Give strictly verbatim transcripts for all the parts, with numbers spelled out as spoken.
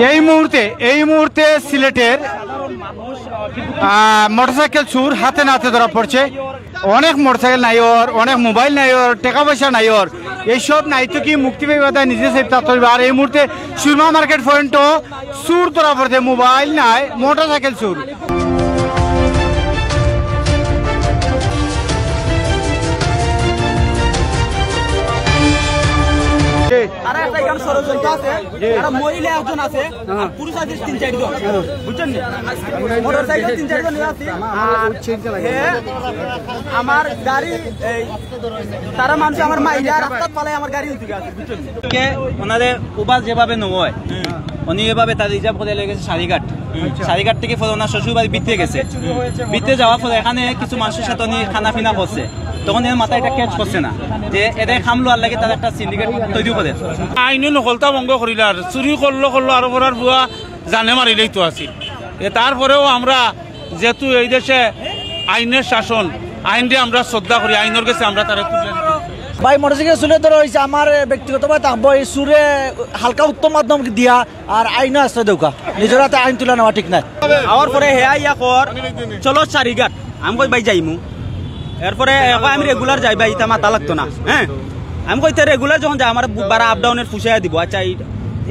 এই মুহূর্তে এই মুহূর্তে সিলেটের আহ, মোটরসাইকেল চুর হাতে নাতে ধরা পড়ছে। অনেক মোটরসাইকেল নাই ওর, অনেক মোবাইল নাই ওর, টাকা পয়সা নাই ওর। এইসব নাই তো কি মুক্তি পাইবা তাই নিজে সেফ থাকতে হইবা। আর এই মুহূর্তে সুরমা মার্কেট পয়েন্টও চুর ধরা পড়ছে, মোবাইল নাই, মোটরসাইকেল চুর। তারা একটা এখানে ষড়যন্ত্র আছে, তারা মহিলা একজন আছে, আর পুরুষ আছে তিন চারজন, বুঝছেন নি? মোটরসাইকেল তিন চারজন নিয়ে আছে, আর হে আমার গাড়ি, এই, তারা মানুষ আমার মাইরা রাস্তাত ফালাই আমার গাড়ি উঠে গেছে, বুঝছেন নি? কে ওনারে উবাস যেভাবে নেওয়া হয়, উনি এভাবে তার রিজার্ভ করে লয়ে গেছে সারিঘাট। সারিঘাট থেকে পরে ওনার শ্বশুর বাড়ি বিতে গেছে। বিতে যাওয়ার পরে এখানে কিছু মানুষের সাথে উনি খানা পিনা করছে, তখন এর মাথায় এটা ক্যাচ করছে না যে এদের খামলো আর লাগে তার একটা সিন্ডিকেট তৈরি করে। আইনে নকলতা ভঙ্গ করিলার, চুরি করলো করলো, আরো করার বুয়া জানে মারিলেই তো আছি। এ তারপরেও আমরা যেহেতু এই দেশে আইনের শাসন, আইনরে আমরা শ্রদ্ধা করি, আইনের গেছে আমরা তারা তুলে দিই। ভাই, মোটরসাইকেল চুরে ধরা হয়েছে, আমার ব্যক্তিগতভাবে থাকবো, এই চুরে হালকা উত্তম মাধ্যম দিয়া আর আইনও আশ্রয় দেউকা, নিজের হাতে আইন তুলে নেওয়া ঠিক নাই। আওয়ার পরে হে আইয়া কর, "চলো সারিঘাট।" আমি কই, "ভাই, যাইমু।" এরপরে হে কয়, "আমি রেগুলার যাই ভাই, ইতা মাথা লাগতো না।" হ্যাঁ, আমি কই, "তে রেগুলার যখন যাই, আমার বারা আপ ডাউনের পুষাইয়া দিব।" আচ্ছা, এই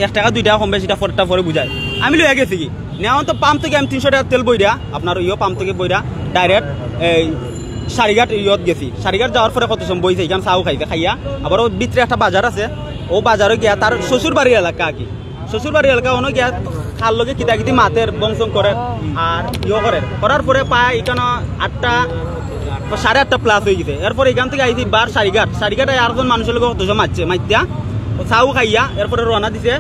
এক টাকা দুই টাকা কম বেশি, এটা পরেরটা পরে বুঝাই। আমি লইয়া গেছি কি, নেওয়ান তো পাম্প থেকে আমি তিনশো টাকা তেল বইরা, আপনার ইয়ো পাম্প থেকে বইরা ডাইরেক্ট এই সারিঘাট ইয়ত গেছি। সারিঘাট যাওয়ার পরে কত সময় বইছে, এখানে চাও খাইছে, খাইয়া আবার ও ভিতরে একটা বাজার আছে, ও বাজারে গিয়া তার শ্বশুর বাড়ির এলাকা আর কি। শ্বশুর বাড়ির এলাকা অনো গিয়া খাল লগে কিতা কিতি মাতের, বংশং করে আর ইয়ো করে। করার পরে পায় এখানে আটটা, সাড়ে আটটা প্লাস হয়ে গেছে। এরপর এখান থেকে আইছি বার সারিঘাট, সারিঘাটে আরেকজন মানুষের লগে কত সময় মারছে, মাইতিয়া চাও খাইয়া এরপরে রওনা দিছে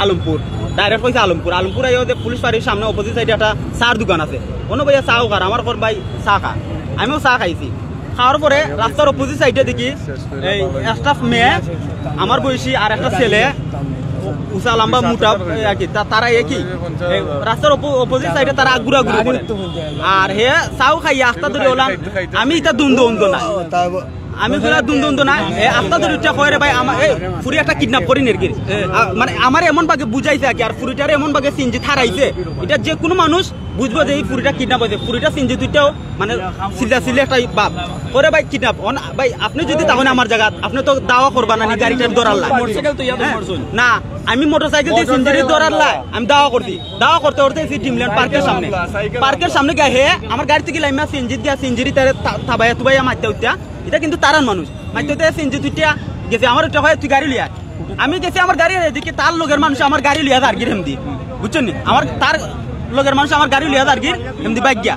আলমপুর, ডাইরেক্ট কইছে আলমপুর। আলমপুর আইয়া ওদের পুলিশ ফাঁড়ির সামনে অপোজিট সাইডে একটা চার দোকান আছে, অনো ভাইয়া চাও খার, আমার কর ভাই চা খা, আমিও চা খাইছি। খাওয়ার পরে রাস্তার অপোজিট সাইডে দেখি এই একটা মেয়ে, আমার বয়সী, আর একটা ছেলে, উঁচা লম্বা মোটা আর কি, তা-, তারা একই। এই রাস্তার অপো-, অপোজিট সাইডে তারা ঘুরাঘুরি করে। আর হে চাও খাইয়া আস্তা ধরে ওলাম, আমি ইতা দুন্দো উন্দো না। আমি গুলা দুন্দুন্দু না, এ, আস্তা ধরে উঠে কয়, "রে ভাই, আমার, এই ফুরি একটা কিডন্যাপ করি নেরগির।" আ, মানে, আমার এমন ভাগে বুঝাইছে আর কি, আর ফুরিটারে এমন ভাগে সিনজি থারাইছে, এটা যে কোনো মানুষ বুঝবো যে এই ফুরিটা কিডন্যাপ হয়েছে। ফুরিটা সিনজি দুইটাও, মানে, সিল্লা সিল্লি একটা বাপ। করে ভাই কিডন্যাপ, অন, ভাই, আপনি যদি তখন আমার জায়গা, আপনি তো দাওয়া করবা না, নি গাড়িটা ধরার লাই। মোটরসাইকেল তো ইয়াতে হ্যাঁ? মারছইন। না, আমি মোটরসাইকেল দিয়ে সিনজিরি ধরার লাই, আমি দাওয়া করছি। দাওয়া করতে করতে এসে ড্রিমল্যান্ড পার্কের সামনে, পার্কের সামনে গিয়া হে আমার গাড়ি থেকে লাইমা সিনজিত গিয়া সিনজিরি তারে তা-, তাবাইয়া তুবাইয়া মারতে উঠতে। এটা কিন্তু তারার মানুষ। মাইতে তো সিনজি দুইটা গেছে, আমার একটা হয়, "তুই গাড়ি লিয়া।" আমি গেছি আমার গাড়ি, এদিকে তার লগের মানুষ আমার গাড়ি লিয়া যার গির এমদি। বুঝছেন নি? আমার, তার লগের মানুষ আমার গাড়ি লিয়া যার গির এমদি বাইক গিয়া।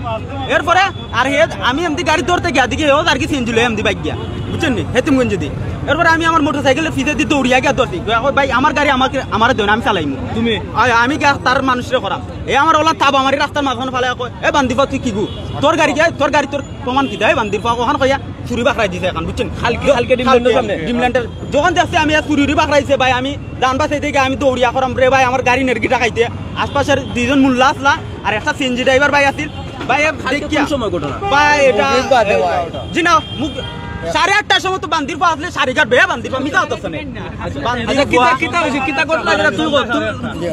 এরপরে আর হে, আমি এমদি গাড়ি ধরতে গিয়া দেখি হেও যার গি সিনজি লইয়া এমদি বাইক গিয়া। বুঝছেন নি? হেতিমগঞ্জ দি। এরপরে আমি আমার মোটরসাইকেলের পিছে দি দৌড়িয়া গিয়া ধরছি। কয়, "ভাই, আমার গাড়ি আমাকে, আমারে দেন, আমি চালাইমু।" তুমি? আ-, আমি গিয়া তার মানুষরে করাম। এ আমার ওলা তাবা মারি রাস্তার মাঝখানে ফালাই কয়, "এ বান্দিফা, তুই কি গু? তোর গাড়ি গিয়া, তোর গাড়ি তোর প্রমাণ কি দেয় বান্দির পাক?" ওখান কইয়া চুরি বাকরাই দিছে এখন, বুঝছেন? কালকে, কালকে ড্রিমল্যান্ডের সামনে? ড্রিমল্যান্ডের যখন দেখছি আমি আর চুরি উরি বাকরাইছে ভাই, আমি জান বাঁচাইতে গিয়া আমি দৌড়িয়া করাম, "রে ভাই, আমার গাড়ি নেরগি টাকাইতে।" আশপাশের দুইজন মুল্লা আসলা আর একটা সিএনজি ড্রাইভার ভাই আছিল। ভাই, এ কালকে দেখিয়া কোন সময় ঘটনা? ভাই, এটা, বুধবার দেওয়া হয়। জি না, মুখ, সাড়ে আটটার সময় তো বান্দির পা আসলে সারিঘাট বেয়া বান্দির পা মিছা হতো না। আচ্ছা, কিতা, কিতা হইছে? কিতা ঘটনা যেটা তুই কর? তুমি,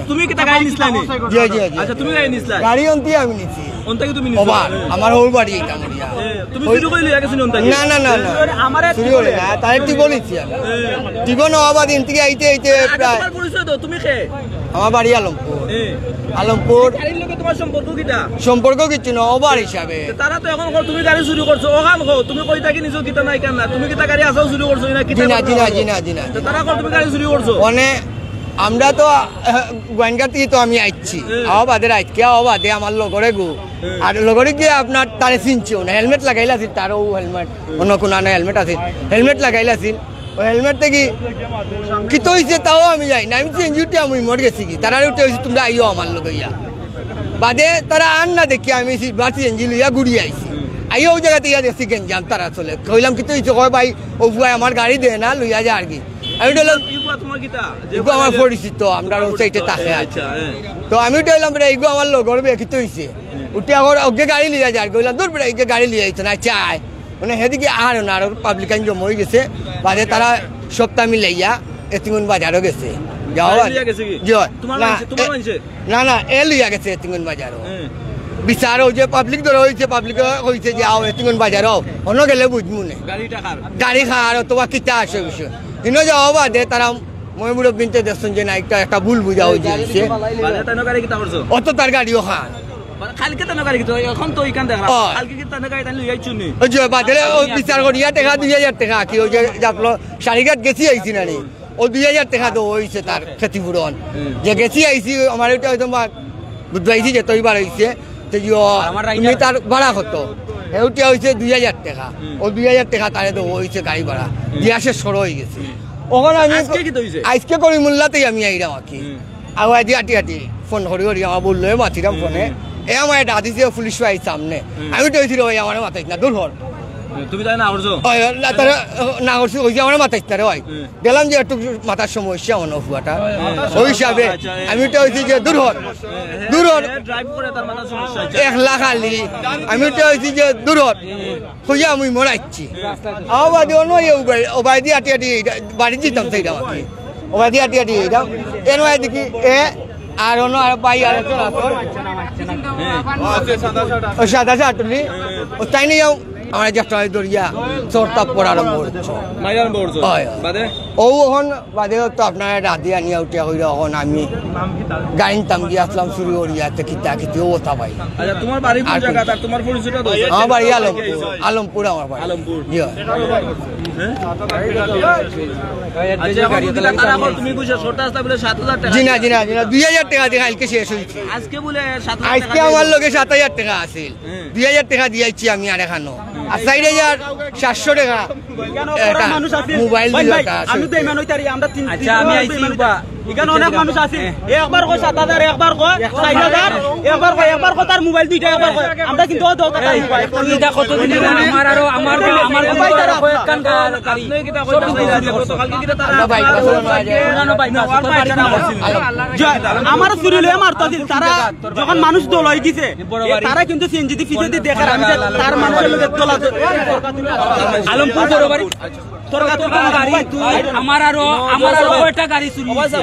তুমি কিতা গাড়ি নিছলা নি? জি, জি, জি। আচ্ছা, তুমি গাড়ি নিছলা? গাড়ি অন্তি আমি নিছি। অন্তাকি তুমি নিছো? ওবা, আমার হউর বাড়ি এটা মরিয়া। এ, তুমি চুরি করি লইয়া গেছো নি অন্তাকি? না, না, না, না। আমারে চুরি করি না, তাই তুই বলিছি আমি। এ। জীবন ওবা দিন থেকে আইতে আইতে আগে প্রায় তোমার পরিচয় দাও, তুমি কে? আমার বাড়ি আলমপুর। এ। আলমপুর। গাড়ির লগে তোমার সম্পর্ক কিতা? সম্পর্ক কিচ্ছু না, ওবার হিসাবে। তারা তো এখন কর তুমি গাড়ি চুরি করছো, ওখান কো, তুমি কই থাকি নিছো কিতা নাই কেন না? তুমি কিতা গাড়ি আসাও চুরি করছো না, কিতা জি না, ঘটনা জি না, ঘটলো? জি না, জি না, তো জি না। তারা কর তুমি গাড়ি চুরি করছো? মানে, আমরা তো, আহ, গোয়াইনঘাট থেকে তো আমি আইছি। হুম। আওয়া বাদে রাইত কে আওয়া বাদে আমার লগরে গো। হুম। আর লগরে গিয়ে আপনার তারে চিনছি না, হেলমেট লাগাইল আছিল, তারও হেলমেট, হুম। অন্য কোনো আনে হেলমেট আছিল, হেলমেট লাগাইল আছিল। ও হেলমেট থেকে কিতা হইছে তাও আমি জানি না। আমি সিএনজি উঠে আমি মরে গেছি কি, তারা উঠে হইছে, "তোমরা আইও আমার লগে ইয়া।" বাদে তারা আর না দেখি আমি সি-, বাস সিএনজি লইয়া ঘুরি আইছি। আইয়া ওই জায়গাতে ইয়া দেখছি গেঞ্জাম তারা চলে। কইলাম, "কিতা হইছে?" কয়, "ভাই, ও বুয়া আমার গাড়ি দেয় না, লইয়া যা আর কি।" আমি বললাম, ইগুয়া তোমার কিতা? যে ইগুয়া আমার ওখানে পরিচিত, আমরা ওই সাইডে থাকে আর কি। আচ্ছা, হ্যাঁ। তো আমি উঠে বললাম, "বেটা, ইগুয়া আমার লগর বে, কিতা হইছে?" উঠে আমার ওকে গাড়ি লইয়া যা আর কি। কইলাম, "দূর বেটা, একে গাড়ি লইয়া আইতো না, আচ্ছা আয়।" মানে, হেদিকে আর না, আর পাবলিক আইন জমা অই গেছে, বাদে তারা সপ্তাহ মিলাইয়া এতিমগঞ্জ বাজারও গেছে। যাও গাড়ি আর। লইয়া গেছে কি? জি অয়। তোমার না, মানছে, তোমার এ, মানছে? না, না, এ লইয়া গেছে এতিমগঞ্জ বাজারও। হুম। বিচার অউ যে পাবলিক ধরা অইছে, পাবলিকে কইছে যে, "আও, এতিমগঞ্জ বাজারও, অনো গেলে বুঝমু নে।" গাড়িটা কার? গাড়ি কার অথবা কিতা আছে বিষয়। ইনো যাওয়া বাদে তারা ময় মুরব্বিন্তে দেখছইন যে না, একটা, একটা ভুল বুঝাবুঝি অইছে। বাদে তাইন গাড়ি কিতা করছো? অত তার গাড়িও কার। মানে কালকে তাইন গাড়ি কিতা? অখন তো ইখান দেখলাম। অয়। কালকে কি তাইন গাড়ি তাইন লইয়া আইছো নি? অউ যে বাদে অউ বিচার করিয়া টেকা দুই হাজার টেকা কি অউ যে জাপলো সারিঘাট গেছি আইছি না নি? অউ দুই হাজার টেকা দেওয়া অইছে তার ক্ষতিপূরণ। হুম। যে গেছি আইছি, আমার ইটা অইতো মা বুধবাইছি যে তৈবার অইছে, তে যে ও, আমার রাইডার। তুমি তার ভাড়া কত? হেউটিয়া অইছে দুই হাজার টেকা। হুম। অউ দুই হাজার টেকা তারে দেওয়া অইছে গাড়ি ভাড়া। হুম। দিয়া শেষ করা অই গেছে। হুম। অখন আমি আজকে কিতা অইছে? আজকে করিমুল্লাতেই আমি আইরাম আর কি। হুম। আর ওই দিয়ে আটি আটি ফোন করি করি আমার বললো, এ মাতিরাম হুম, ফোনে। হুম। এ আমার এটা দিছে পুলিশ ভাই সামনে। হুম। আমি তো অইছিল, "ভাই, আমারে মাতাইছ না, দূর হর।" হুম, তুমি তাই না করছো? ওই, না, তারা, না করছি, কইছি, "আমারে মাতাইছ না রে ভাই।" হুম। গেলাম যে একটু মাথার সমস্যা মনে হয় ফুয়াটা। হ্যাঁ। ওই হিসাবে আচ্ছা, হ্যাঁ। আমি তো অইছি যে, "দূর হর, হ্যাঁ, দূর হর।" হ্যাঁ, ড্রাইভ করে তার মাথার সমস্যা হচ্ছে। একলা খালি। আমি তো অইছি যে, "দূর হর।" হুম। কইয়া আমি মরাইছি। আমার বাদে অন্য ইয়ে উবাই, উবাই দিয়ে আটি আটি এইটা বাড়ি দিতাম সেইটা আর কি। উবাই দিয়ে আটি আটি এইটা। এর মধ্যে দেখি এ আর অন্য আর ভাই আর একজন আছে। ও সাদা শার্ট তুলি। ও তাই নিয়ে যাও। আমার একটা দরিয়া চড়তা পড়া আরম্ভ করছে। মাইরা আরম্ভ করছে? হয়, হয়। বাদে? ও অখন বাদে তো আপনার রাতে আনিয়া উঠিয়া কইরা অখন আমি গাইন তাম গিয়া আসলাম চুরি করিয়া, তে কিতা কিতি ও তা ভাই। আচ্ছা, তোমার বাড়ি কোন আর কোন জায়গা? আর তোমার পরিচয়টা দাও। আমার বাড়ি আলমপুর, আলমপুর আমার বাড়ি। আলমপুর। জি, হয়। হ্যাঁ? আচ্ছা, অখন যদি তারা কয় তুমি কইছো সরতা আসলা বলে সাত হাজার টেকা জি না, দিয়া। জি না, জি না, দুই হাজার টেকা দিয়া কালকে শেষ অইছে। আজকে বলে সাত হাজার টেকা আজকে দিয়া আমার দিছে। লগে সাত হাজার টেকা আছিল। হুম। দুই হাজার টেকা দিয়াইছি আমি আরেকখানো। আর চাইর হাজার সাতশো টেকা কেন এটা করা মানুষ আছে? মোবাইল ভাই, দিল ভাই, একটা আমি তো ইমান অইতারি, আমরা তিন আচ্ছা, আমি আইছি বেইমান বা। ইখান অনেক মানুষ আছে। হ্যাঁ। এ একবার কয় সাত হাজার, একবার কয় চাইর হাজার, একবার কয়, একবার কয় তার মোবাইল দুইটা, একবার কয়। আমরা কিন্তু ও দরকার তার এই, মোবাইল। তুমি এটা কতদিন ধরে আমার আরো, আমার, আমার ভাই, তারা কয়েকখান গা-, গাড়ি। আপনি কিতা কইতা চাইরা যে গতকালকে কিতা তারা আমরা বাইক পাসে মারা যায়। না, না, বাইক পাসে, আমার বাইক পাসে। যে, আমার চুরি লইয়া মারতো আছিল, তারা যখন মানুষ দল অই গেছে, এ, তারা কিন্তু সিএনজি দি পিছেদি দেখে, আমি যে তার মানুষের লগে দলা-, আলমপুর বড় বাড়ি। তোর গাড়ি তুই, আমার আরো, আমার আরো কয়টা গাড়ি চুরি হইছে।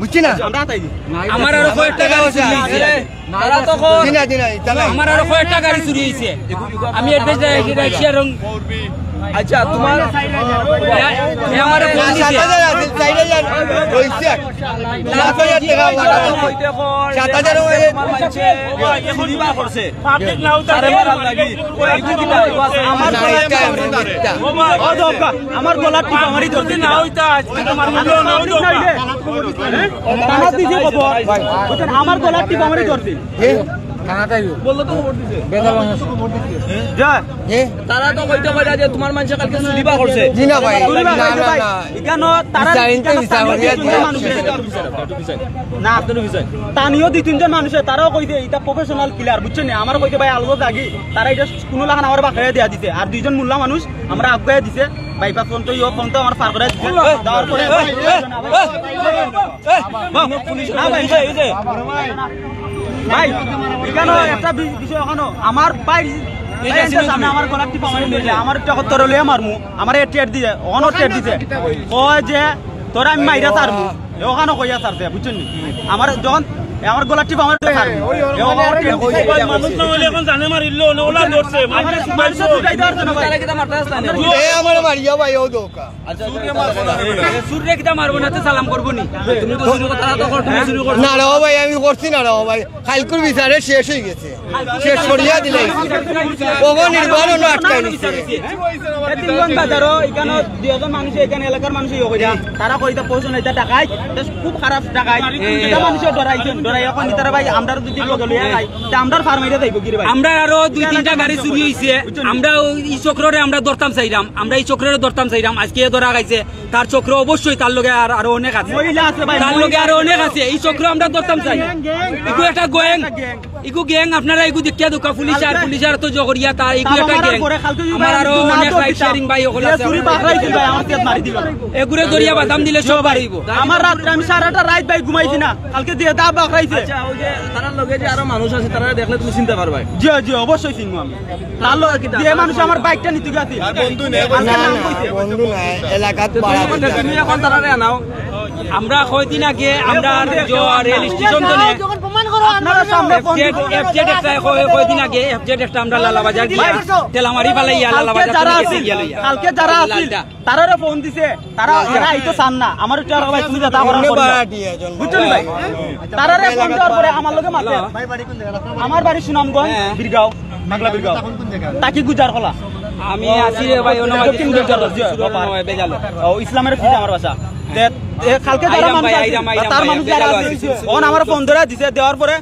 বুঝছি না? আমার আরো কয়টা গাড়ি চুরি হইছে। দিনা, দিনা, ইতা নাই। আমার আরো কয়টা গাড়ি চুরি হইছে। আমি অ্যাড্রেস দেখাইছি, দেখাইছি আর রং। আচ্ছা, তোমার এ, এ আমারে ফোন দিছে। সাত হাজার আছে, চাইর হাজার হইছে। সাত হাজার টেকা আমার। সাত হাজার হইছে। এখন দিবা করছে। পাবলিক না হইতা আরে মারার লাগি। আমার না, গলার এটা টিপা মারি ধরছে। ও দোকা, আমার গলার টিপা মারি ধরছে। না হইতা আজকে তোমার আমি পাবলিক না হইলে। থানাত দিছি খবর। বুঝছেন, আমার গলার টিপা মারি ধরছে। এ? থানাত আইও। বললো তো খবর দিছে। বেদা বাংলা। যা। এ? তারা তো কইতে পারে যে তোমার মানষে কালকে চুরি বা করছে। জি না ভাই, চুরি বা না, করছে না, ভাই। না। ইখানো তারা বিচার ইনতে ইখানো বিচার স্থানীয় করিয়া দুই তিনজন দিয়া মানুষ আছে। না, স্থানীয় দুই তিনজন মানুষ আছে, তারাও কইছে, "ইটা প্রফেশনাল কিলার", বুঝছেন নি? আমার কইছে, "ভাই, আলগো যাগি।" তারা ইটা কুনু লাখান আমার বাকাইয়া দিয়া দিছে। আর দুইজন মোল্লা মানুষ আমরা আগুয়াই দিছে, বাইপাস পর্যন্ত, ইয়ো পর্যন্ত আমার পার করাই দিছে। দেওয়ার পরে না ভাই, এই যে। ভাই, ইখানো একটা বি-, বিষয় ইখানো। আমার ভাই, এই ভাই, যে এনতে সামনে আমার গলার টিপা মারি ধরছে। আমার একটা কত লইয়া মারমু। আমার এ টিয়ার দিছে, অন টিয়ার দিছে। কয় যে, "তোরা আমি মাইরা ছাড়মু।" এ ওখানো কইয়া ছাড়ছে, বুঝছেন নি? আমার যখন, এ আমার গলার টিপা মারি ধরছে। এ ওখানো টিয়ার দিছে। মানুষ না হইলে এখন জানে মারিল, না ওলা ধরছে। আমার মানুষ ছুটাই দেওয়ার জন্য ভাই। এ আমার মারিয়া ভাই, ও দোকা। আচ্ছা, চুররে মারবো না। এ, চুররে কিতা মারবো না, তে সালাম করবো নি? তুমি তো চুরি করতে, তারা তো কর, তুমি চুরি করছো। না রে ভাই, আমি করছি না রে ভাই। কালকুর বিচারে শেষ হয়ে গেছে। শেষ করিয়া দিলে। ওগো নির্বাচন আটকাই দিছে। এ তিনজন বাজারও, এখানে দুইজন মানুষ, এখানে এলাকার মানুষ ইয়ে করিয়া, তারা কইতা পয়সা নাই, তা ডাকাই, তা খুব খারাপ ডাকাই। এটা মানুষও ডরাইছেন, ডরাই এখন ইতারা ভাই, আমরা যদি বদলিয়া যাই, তা আমরা ফার্মাইতে যাইবো কি রে ভাই? আমরা আরো দুই তিনটা গাড়ি চুরি হইছে, আমরা ওই চক্ররে আমরা ধরতাম চাইলাম। আমরা এই চক্ররে ধরতাম চাইলাম, আজকে এ ধরা খাইছে, তার চক্র অবশ্যই তার লগে আর, আরো অনেক আছে। মহিলা আছে ভাই, তার লগে মহিলা আরো আছে। অনেক আছে, এই চক্র আমরা ধরতাম চাই। Gang, gang. এগু একটা গ্যাং। একটা গ্যাং। ইগু গ্যাং, আপনারা ইগু দেখিয়া দুকা পুলিশ আর পুলিশ আর তো জগরিয়া তা ইগু একটা গ্যাং। আমার আরো অনেক রাইট শেয়ারিং ভাই অকল আছে। চুরি বাগড়াইছিল ভাই, আমার তেজ মারি দিল। এগুরে ধরিয়া বাদাম দিলে সব বাড়িব। আমার রাত্রে আমি সারাটা রাইত ভাই ঘুমাইছি না, কালকে যে দা বাগড়াইছে। আচ্ছা, ওই যে তারার লগে যে আরো মানুষ আছে, তারা দেখলে তুমি চিনতে পারবায়। জি, জি, অবশ্যই চিনবো আমি। তার লগে যে মানুষ আমার বাইকটা নিতে গেছে। আর বন্ধু নেই, বন্ধু আজকে নাম নাই, কইছে। বন্ধু নাই, এলাকাত পাড়া তুমি এখন তারারে আনাও। আমরা কয়দিন আগে আমরা রেল স্টেশন তো নে আপনারা সামনে ফোন এফজেড, এফজেড একটা কয়-, কয়দিন আগে এফজেড একটা আমরা লালাবাজার গিয়া ঠেলামারি ফালাইয়া কালকে লালাবাজার যারা থেকে আছিল, গিয়া লইয়া। কালকে যারা আছিল, লালটা। তারারে ফোন দিছে, তারা, তারা আইতো চান না। আমার উঠে ভাই, তুমি যেটা করার অন্য করো। বাড়ি একজন বুঝছো নি ভাই? তারারে ফোন দেওয়ার পরে আমার লগে মাতে। আমার বাড়ি সুনামগঞ্জ, হ্যাঁ। বীরগাঁও, মাগলা বীরগাঁও। তাকি গুজার খোলা। আমি আছি রে ভাই, অন্য দক্ষিণ গুজার খোলা, জি, বাবা। ও, ইসলামের পিছে আমার বাসা। তে, এ, কালকে যারা আইরাম মানুষ ভাই, আছে, আইরাম, আইরাম তার ভাই, মানুষ যারা বেজালো আছে, আছি। অখন আমার ফোন ধরে দিছে, দেওয়ার পরে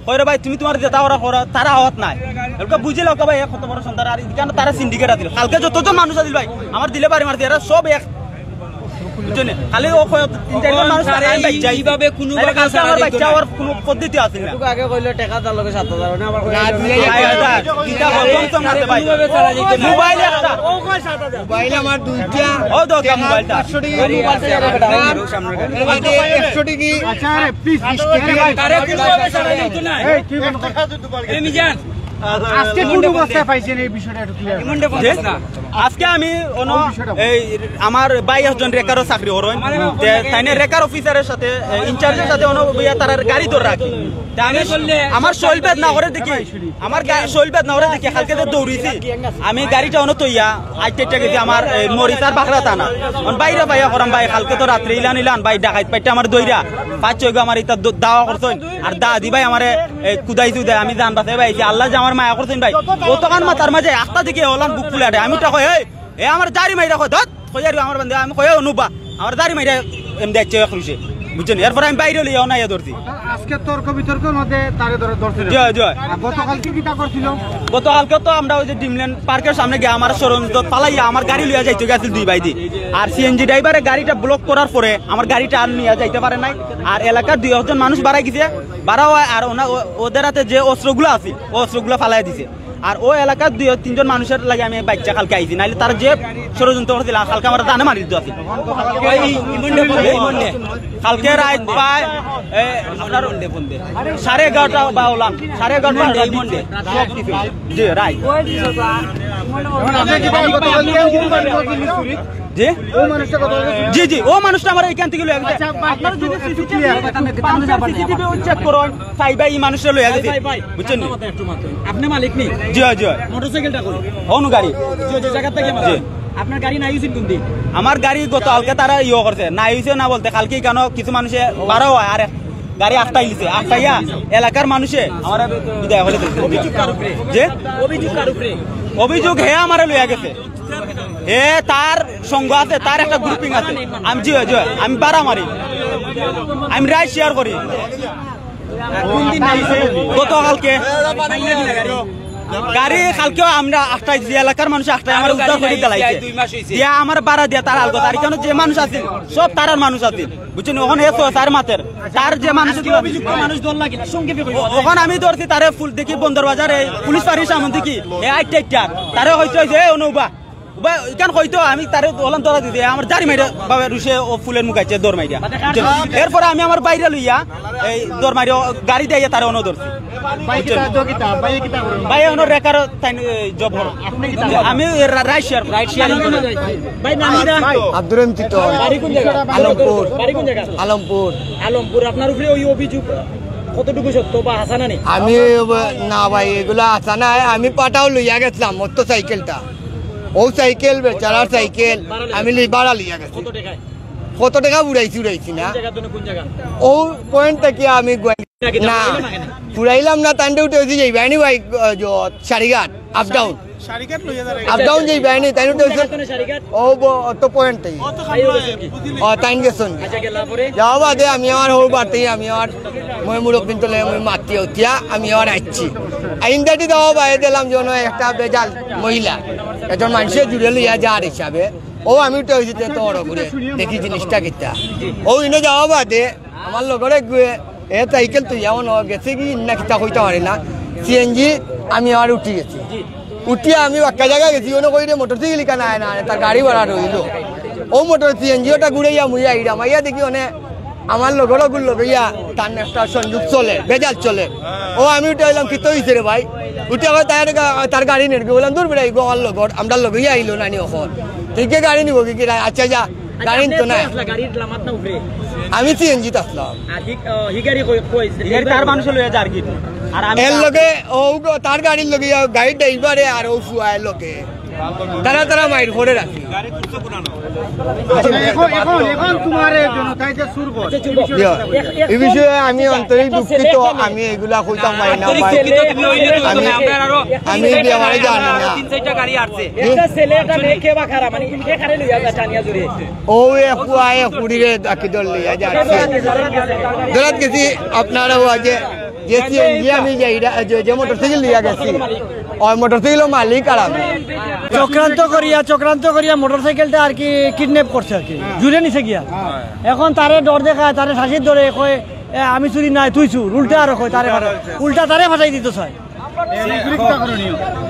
কয় রে ভাই, তুমি তোমার যেটা ওরা করো, তারা আওয়াত নাই। এগুলো বুঝিল ওকে ভাই, এ কত বড় সন্তান, আর এখানে তারা সিন্ডিকেট আছিল। কালকে যতজন মানুষ আছিল ভাই, আমার দিলে বাড়ি মারছে, এরা সব এক। বুঝছো নি? খালি ও কয় তিন চারজন মানুষ তারা এই বাচ্চা এইভাবে কোনো তাহলে ভাবে কালকে ছাড়া আমার যেত বাচ্চা না। ওর কোনো পদ্ধতি আছে না। এটুকু আগে কইলে টাকা তার লগে সাত হাজার, না আবার কইলে না, দুই হাজার। আড়াই হাজার। কিতা কম কম মারতে ভাই। কোনোভাবে ছাড়া যেত না। মোবাইল একটা। মোবাইল আমার দুইটা। ও দরকার মোবাইলটা। পাঁচশো টাকা। মোবাইলটা এর মধ্যে একশো টাকা। আচ্ছা, আরে, প্লিজ, বিশ টাকা। তারে কোনোভাবে ছাড়া যেত না। এই, কি মনে কর? এই মিজান। আজকে কোন অবস্থায় পাইছেন এই বিষয়টা একটু ক্লিয়ার? এমনটা বলছিস না। আজকে আমি অন্য এই আমার ভাই একজন রেকারও চাকরি করেন। তে তাইনে রেকার অফিসারের সাথে, এ, ইনচার্জের সাথে অন্য বইয়া তারার গাড়ি ধরে রাখি। তে আমি আমার শৈল বেদনা করে দেখি, আমার গা-, শৈল বেদনা করে দেখি, কালকে তো দৌড়িছি। আমি গাড়িটা অন্য তৈয়া, আইতে আইতে গেছি আমার, এ, মরিচার বাখরা থানা। অন বাইরে ভাইয়া করাম ভাই, কালকে তো রাত্রে ইলান ইলান ভাই ডাকাইত পাইতে আমার দইরা। পাঁচ ছয় গো আমার ইতা দ-, দাওয়া করছইন। আর দা দি ভাই আমারে, এ, কুদাই চুদাই আমি জান বাঁচাই ভাই, আল্লাহ যে আমার মায়া করছইন ভাই। কতক্ষণ মাথার মাঝে আস্তা দিকে ওলান বুক ফুলে আটে। আমি উঠা কই, "এই, এ আমার জারি মাইরা কই, ধত।" কই আর আমার বান্দে, আমি কই, "এ অনুবা, আমার জারি মাইরা এম দেখছে এক রুশে।" বুঝছেন? এরপরে আমি বাইরে লইয়া অনাইয়া ধরছি। আজকে তর্ক বিতর্কের মধ্যে তারে ধরে ধরছিল। জয়, জয়। আর গতকালকে কিতা করছিল? গতকালকে তো আমরা ওই যে ড্রিমল্যান্ড পার্কের সামনে গিয়ে আমার ষড়যন্ত্র পালাইয়া আমার গাড়ি লইয়া যাইতে গেছিল দুই ভাই দি। আর সিএনজি ড্রাইভারে গাড়িটা ব্লক করার পরে আমার গাড়িটা আর নিয়ে যাইতে পারে নাই। আর এলাকার দুই একজন মানুষ বাড়াই গেছে, বাড়া হয়। আর ওনা-, ও-, ওদের হাতে যে অস্ত্রগুলো আছে, ও অস্ত্রগুলো ফালাই দিছে। আর ও এলাকার দুই তিনজন মানুষের লাগে আমি বাচ্চা কালকে আইছি, নাইলে তারা যে ষড়যন্ত্র করছিল, কালকে আমার দানে মারি দিত আছে। ওই ইমনডে ফোন দে, ইমনডে। কালকে রাত প্রায়, এ, আপনার সাড়ে এগারোটা বা ওলাম, সাড়ে এগারোটা ইমনডে, ইমনডে। সব কিছু। জি, রাইট। জি? জি, জি, ও মানুষটা আমার এখান থেকে লইয়া গেছে। আপনারা যদি সিসিটিভি, পাঁচটা সিসিটিভি চেক করুন, সাইবা এই মানুষটা লইয়া গেছে। বুঝছেন নি? একটু মাত্র। আপনি মালিক নি? জি, জি। মোটরসাইকেলটা কই? অনু গাড়ি। জি, জি, জায়গা থেকে জি। আপনার গাড়ি নাই হইছেন কোন দিন? আমার গাড়ি গত কালকে তারা ইয়ে করছে, নাই হইছে না বলতে কালকে কেন কিছু মানুষে বারো হয় আর এক গাড়ি আটকাই দিছে, আটকাইয়া এলাকার মানুষে আমার বিদায় করে দিছে। অভিযোগ কার উপরে? যে? অভিযোগ কার উপরে? অভিযোগ হে আমারে লইয়া গেছে। হে তার সঙ্গ আছে, তার একটা গ্রুপিং আছে। আমি জি, জি, আমি বাড়া মারি, আমি রাইড শেয়ার করি। কোন দিন নাই হইছে? গতকালকে। গাড়ি কালকেও আমরা আটকাই দিছি, এলাকার মানুষ আটকাই আমার উদ্ধার করে দিলাইছে। দুই মাস হইছে। দিয়া আমার বাড়া দিয়া তার আলগত। আর এখানে যে মানুষ আছিল, সব তারার মানুষ আছিল। বুঝছেন? ওখানে এসো, তার মাতের। তার যে মানুষ আজকে অভিযুক্ত মানুষ ধরলা কিনা? সংক্ষেপে কইবা। ও-, ওখানে আমি ধরছি তারে ফুল দেখি বন্দর বাজারে পুলিশ ফাঁড়ির সামনে দেখি। এ আইটটা আইটটা। তারে হইতে হইছে, "এ অনুবা।" উবা, ইখান কইতো আমি তারে ওলান ধরা দিতে, আমার জারি মাইরা বাবা রুশে ও ফুলের মুখ আছে দৌড় মাইরা। এরপরে আমি আমার বাইরে লইয়া এই দৌড় মাইরা গাড়ি দিয়ে তারে অনো ধরছি। ভাই কিতা, জো কিতা, ভাই কিতা করো? ভাই অনো রেকার তাই, এ, জব করো। আপনি কিতা করো? আমি রা-, রাইড শেয়ার করি। রাইড শেয়ারিং করো। ভাই নাম কিতা? আব্দুর রহিম টিটন। বাড়ি কোন জায়গা? আলমপুর। বাড়ি কোন জায়গা? আলমপুর। আলমপুর, আপনার উপরে ওই অভিযোগ কতটুকু সত্য বা হাছা না নি? আমি ও-, না ভাই, এগুলা হাছা নাই। আমি পাটাও লইয়া গেছিলাম মোটরসাইকেলটা। ও সাইকেল বেচারার সাইকেল, আমি লি-, ভাড়া লইয়া গেছি। কত টাকায়? কত টাকা উড়াইছি, উড়াইছি না। কোন জায়গা থেকে কোন জায়গা? ও পয়েন্ট থেকে আমি গুয়াহাটি না, না, না, না। ফুরাইলাম না, তান্ডে উঠে উঠে যাইবে। Anyway, আহ, জ-, সারিঘাট, আপ ডাউন। সারিঘাট লইয়া দাঁড়াই। আপ ডাউন যাইবে, আনি, তাই উঠে উঠে। কোন জায়গা থেকে সারিঘাট? ও ব-, অত পয়েন্ট থেকে। ভাই, ও গেছেন কি? ও, তাইন গেছেন। আচ্ছা, গেলা পরে? যাওয়া বাদে আমি আমার হৌ বাড়তেই আমি আমার মই মুরব্বিন তলে আমি মাতি উঠিয়া আমি আমার আইছি। আইন দাটি দেওয়া বাইরে দিলাম যে অনো একটা বেজাল মহিলা, একজন মানুষের জুড়ে লইয়া যার হিসাবে। ও আমি উঠে হয়েছি তো ওর ঘুরে দেখি জিনিসটা কিতা। ও ইনো যাওয়া বাদে আমার লগরে গুয়ে এ সাইকেল তো এমন গেছে কি না কিতা কইতাম পারি না। সিএনজি আমি আর উঠি গেছি। উঠিয়া আমি বাক্কা জাগা গেছি, অনো কইরে মোটরসাইকেল ইখান আয় না, তার গাড়ি ভাড়া রইলো। অউ মোটর সিএনজি ওটা ঘুরাইয়া মুই আইরাম, আইয়া দেখি অনে আমার লগর অগুর লগে ইয়া তার একটা সংযোগ চলে, ভেজাল চলে। ও আমি উঠে আইলাম, "কিতা অইছে রে ভাই?" উঠে আবার তার গা-, তার গাড়ি নেড়কে বললাম, "দূর বেটা, ইগু আমার লগর, আমরার লগে ইয়া আইলো না নি অখন। তুই কে গাড়ি নিব কি কিরা? আচ্ছা যা, গাড়ি তো নাই।" গাড়ির লামাত না উপরে? আমি সিএনজিত আছলাম। আর হি-, আহ, হি গাড়ি কই, কই? হি গাড়ি তার মানুষে লইয়া যার কি? আর আমি এর লগে, ও গো, তার গাড়ির লগে, ইয়া, গাড়ির ড্রাইভারে আর ও ফুয়ায় লগে। তারা, তারা মাইর করে রাখি। এখন, এখন, এখন তোমার এই জনতায় যে সুর করে। ইয়া, এই বিষয়ে আমি আন্তরিক দুঃখিত, আমি এগুলা কইতাম পারি না, ভাই। আমি, আমি বিয়া বাড়ি জানি না। তিন চারটা গাড়ি আসছে। একটা ছেলে, একটা মেয়ে, কে বা খারাপ, মানে, কে খারে লইয়া যায় টানিয়া জুড়ে? ও এ ফুয়া, এ ফুড়িরে ডাকি দল লইয়া যাচ্ছে। ধরাত গেছি আপনারা ও যে, যে সিএনজি আমি যাইরা, যে, যে মোটরসাইকেল লইয়া গেছি, ওই মোটরসাইকেলর মালিক আর আমি। চক্রান্ত করিয়া, চক্রান্ত করিয়া মোটরসাইকেলটা আর কি কিডন্যাপ করছে আর কি, জুড়ে নিছে গিয়া। এখন তারে ডর দেখায়, তারে শাসির ধরে কয়, "এ, আমি চুরি নাই, তুই চুর।" উল্টা আরো কয়, তারে ফাঁসাই, উল্টা তারে ফাঁসাই দিত চায়।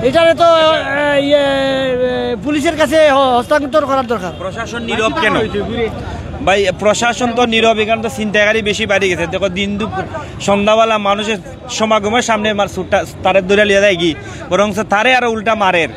এটারে তো, এ, ইয়ে, এ, পুলিশের কাছে হ-, হস্তান্তর করার দরকার। প্রশাসন নীরব কেন? ভাই, প্রশাসন তো নীরব, এখানে তো ছিনতাইকারী বেশি বাড়ি গেছে। দেখো, দিন দুপুর, সন্ধ্যাবেলা মানুষের সমাগমের সামনে মার সুটটা তারে ধরে লিয়ে যায় কি, বরং তারে আরো উল্টা মারের।